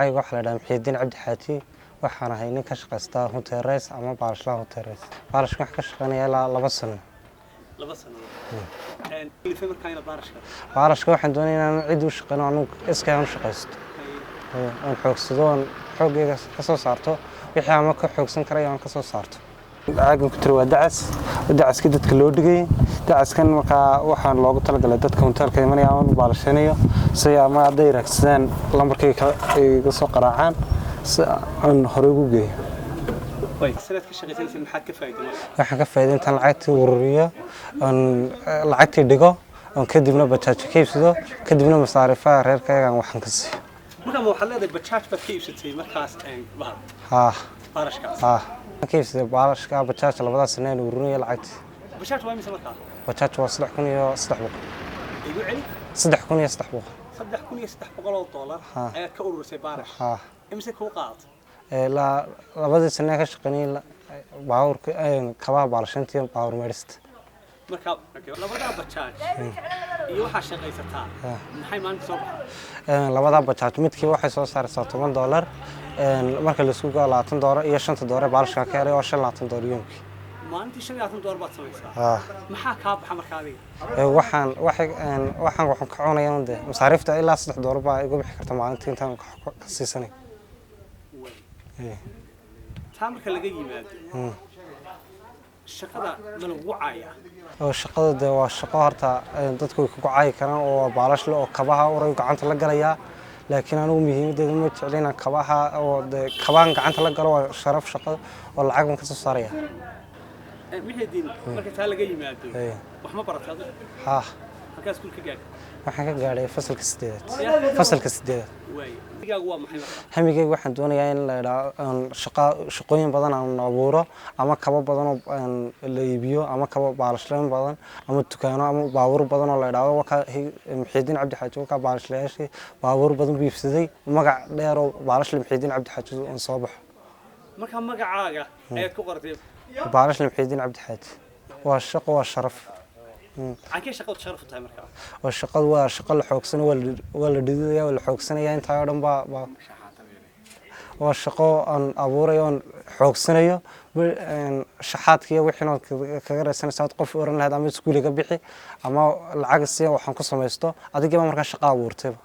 Magacayga waxaa la dhahaa Muxiidiin Cabdi Xaaji. Waxaan ahay nin ka shaqaysta Hotel Rays ama baalashlaha Hotel Rays. Baalashka waxaan ka shaqeynaya ilaa 2 sano. 2 sanadood kalifay markaa inaad baarashka Baalashka waxaan doonaya inaan cid u shaqeyno, anugu iskay aan u shaqaysto, oon xoogsado, oon xooggayga ka soo saarto wixii ama ka xoogsan karaya aan ka soo saarto. Caagan ku tiri waa dacas, dacaskii dadka loo dhigay. Dacaskan markaa waxaan loogu talagalay dadka hoteelka imanaya ama baalashanayo, si ama hadday raagsadaan lambarkayga iga soo qaraacaan si aan hore ugu geeyo. Sanaad ka shaqaysanaysa, maxaad ka faa'iiday marka? Waxaan ka faa'iiday intaan lacagtii ururiyo, oon lacagtii dhigo, oon kadibna bajaajo ka iibsado, kadibna masaarifaha reerkayagan waxaan ka siiyo. Marka ma waxaad leedahay bajaaj baad ka iibsatay markaas bahal Haa. baarashkaas? Haa, waxaan ka iibsaday baalashka bajaaj labadaas sano aan ururinaya lacagtii. Bajaaj waa imisa markaa? Bajaaj waa 3300. Igu celi. 3300. $3300 ayaad ka ururisay baarash? Haa. Imise kuu qaadatay? Ilaa labadii sano aan ka shaqeynayay baabuurka kabaha baalashantii iyo baabuur meedhista. Marka labadaa bajaaj iyo waxaa shaqaysataa, maxay maalinta soo baxay? Labadaa bajaaj midkiiba waxay soo saaraysaa $10. Marka laisku gao $20 iyo shanta doolar baalashka ka helay oo $25 yoomkii. Maalintii $25 baad samaysaa? Haa. Maxaa kaa baxa marka adiga? Waxaan waxay waxaan waxaan ka cunayaa de masaariifta, ilaa $3 baa igu bixi karta maalintii intaan ka siisanay. Taa marka laga yimaado, shaqada ma lagu caayaa? Oo shaqada de waa shaqo horta dadku way kugu caayi karaan oo waa baalash le oo kabaha uray gacanta la galayaa, laakiin anigu muhiimadeeda ma jecli inaan kabaha oo de kabahan gacanta la galo. Waa sharaf shaqada oo lacag baan kasoo saaraya. Muxiidiin, marka taa laga yimaado, wax ma baratay adigu? Haa. Halkaa iskuul ka gaadhay? Waxaan ka gaadhay fasalka sideedaad, fasalka sideedaad. Waay, hamigaagu waa maxay marka? Hamigayga waxaan doonayaa in la idhaa shaqa shaqooyin badan aan abuuro, ama kabo badan oo la iibiyo, ama kabo baalashlayn badan, ama dukaano, ama baabuur badan oo la idhaahdo wakaa Muxiidiin Cabdi Xaaji, wakaa baalashlayaashii baabuur badan buu iibsaday, magac dheer oo baalashle Muxiidiin Cabdi Xaaji oon soo baxo. Marka magacaaga ayaad ku qoratay? Baalashle Muxiidiin Cabdi Xaaji waa shaqo, waa sharaf. Cankee shaqadu sharaf u tahay markaa? Oo shaqadu waa shaqo la xoogsano, waa la dhididaya, waa la xoogsanaya intaa oo dhan baa waa shaqo aan abuurayo oon xoogsanayo. Shaxaadkiiyo wixii ood kaga raysanaysa ood qof oran lahayd ama iskuuliga bixi ama lacag si waxaan ku samaysto, adigiiba markaa shaqa abuurtayba.